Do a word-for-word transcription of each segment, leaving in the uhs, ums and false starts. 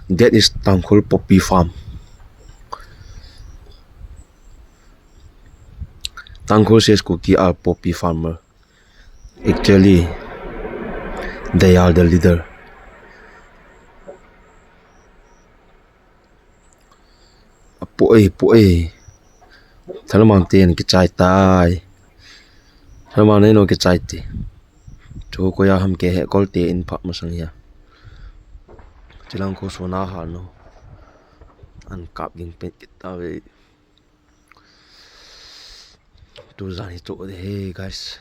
That is Tangkhul poppy farm. Tangkhul says Kuki are poppy farmer. Actually, they are the leader. Apo e, po e. Thalamang te an kichai tai. Thalamang nei no kichai te. Chu koya ham ke he kol te in pha masang ya. Chilang ko sona ha no. An kap ging pen kit ta ve. Tu jan hi chu de he, guys.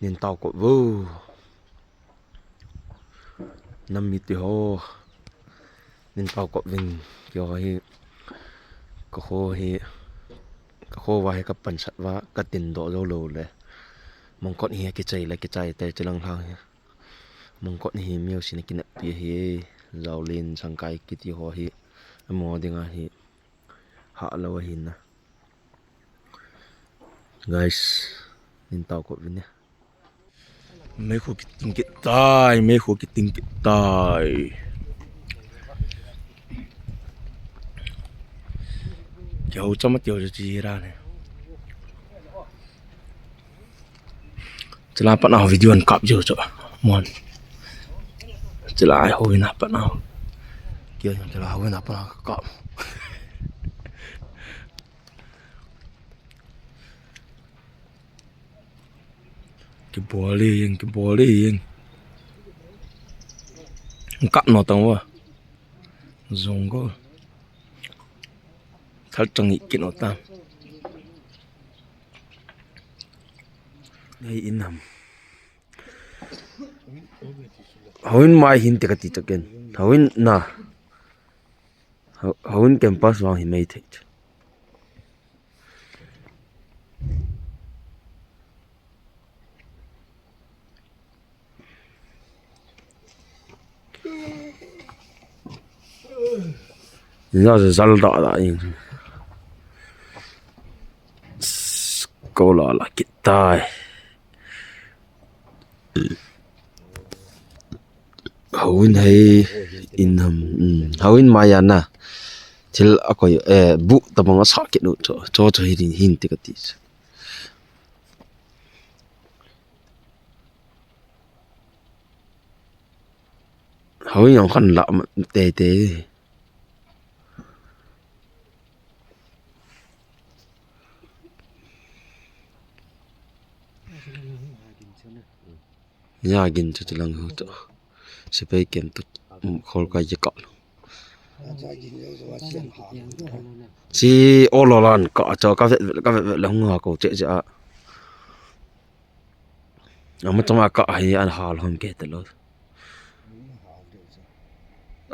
Nin tau ko vo. Nam mi ti ho. Nin tau ko vin. Kio hi. Ka ho hi. Ka ho va hi ka pan sat va ka tin do zo lo le. Mongkot hi kichai le kichai te chilang hlang hi. Mongkot hi miu sin kinep pi hi. Zaulin sangkai kiti ho hi. Amo dinga hi. Ha lo ahin na. Guys, nin tau ko vin e. Mei khu kiting kit tai, mei khu kiting kit tai. Kio chama tio chi ra ne. Chila pat na video an kap jo cho. Mon. Chila ai ho ina pat na. Kio chila ho ina pat na kap. Kibol e jeng, kibol e jeng. Kap no tang wa. Zong ko. Thal chang i kit no ta. Ei inam. Houin mai hin te kati chaken. Houin na. Hou-, houin campus vang hi mai thei. Ina zal da da in. Ko la la kit tai. Houin hei in ham, um, houin mai a na. Thil a koi, eh, bu tabang a sa kit u cho, cho cho hi hin te kati. Houin jong khan la ma te te. Ya gin chu chilang ho chu. Sepai kem tu, um, khol kai je ka lo. Chi o lo lan ka cha ka vet vet, ka vet vet le hung ha ko che che a. Ama chama ka hi an ha lo hon ke te lo.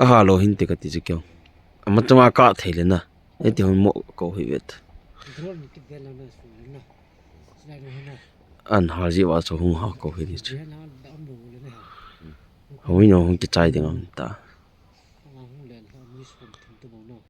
A ha lo hin te kati chu kyo. Ama chama ka thei le na. Eti hon mo ko hi vet. An ha ji wa chu hung ha ko hi di chu. Houin jong hung kichai ding am ta.